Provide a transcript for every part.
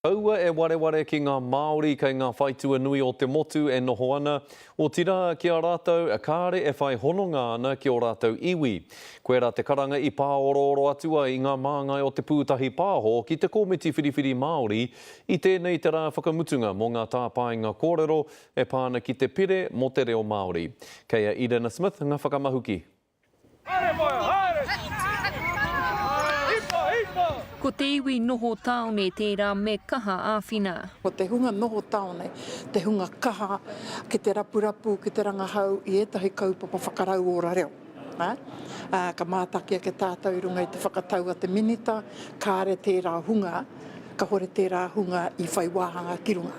Kaua e wareware ki ngā Māori kei ngā whaitua nui o te motu e noho ana, otirā ki a rātou kāre e whai hononga ana ki ō rātou iwi. Koirā te karanga i pāorooro atu ai i ngā māngai o Te Pūtahi Pāho ki te Komiti Whiriwhiri Māori i tēnei te rā whakamutunga mō ngā tāpaenga kōrero e pā ana ki te Pire mō te Reo Māori. Kei a Edena Smith ngā whakamahuki. Ko te iwi noho tāone tērā me kaha āwhina. Ko te hunga noho tāone te hunga kaha ki te rapurapu, ki te rangahau i ētahi kaupapa whakarauora reo. Ā, ka mātaki ake tātou i runga i te whakatau a te Minita, kāre tērā hunga, kahore tērā hunga i whai wāhanga ki runga.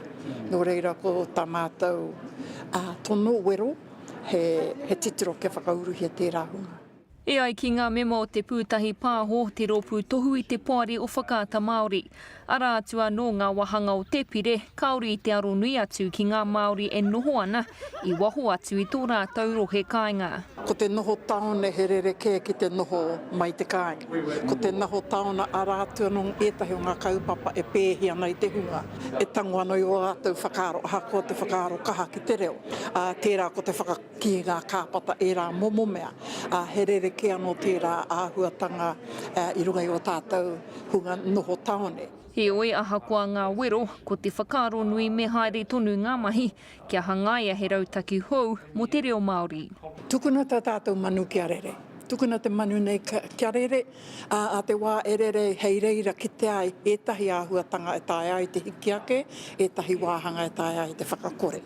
Nō reira ko tā mātou tono wero, He, he titiro kia whakauruhia tērā hunga. E ai ki ngā mema o Te Pūtahi Pāho, te rōpū tohu i te Poari o Whakaata Māori, arā atu anō ngā wāhanga o te pire kāore i te aro nui atu ki ngā Māori e noho ana i waho atu i tō rātou rohe kāinga. Ko te noho tāone he rerekē ki te noho mai te kāinga. Ko te naho tāona arā atu anō ētahi o ngā kaupapa e pēhi ana i te hunga, e tango ana i ō rātou whakaaro ahakoa te whakaaro kaha ki te reo. ā, tērā ko te whakakī ngā kāpata ērā momo mea, ā, he rerekē anō tērā āhuatanga i runga i ō tātou hunga noho tāone. Heoi, ahakoa ngā wero, ko te whakaaro nui me haere tonu ngā mahi kia hangaia he rautaki hou mō te reo Māori. Tukuna tā tātou manu kia rere. Tukuna te manu nei kia rere, ā, ā te wā e rere hei reira kitea ai ētahi āhuatanga e taea ai te hiki ake, ētahi wāhanga e taea ai te whakakore.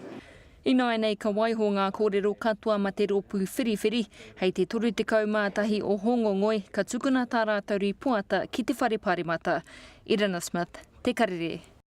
Ināianei ka waiho ngā kōrero katoa ma te rōpū whiriwhiri, hei te 31 o Hōngongoi ka tukuna tā rātou rīpoata ki te Whare Pāremata. Irina Smith, Te Karere.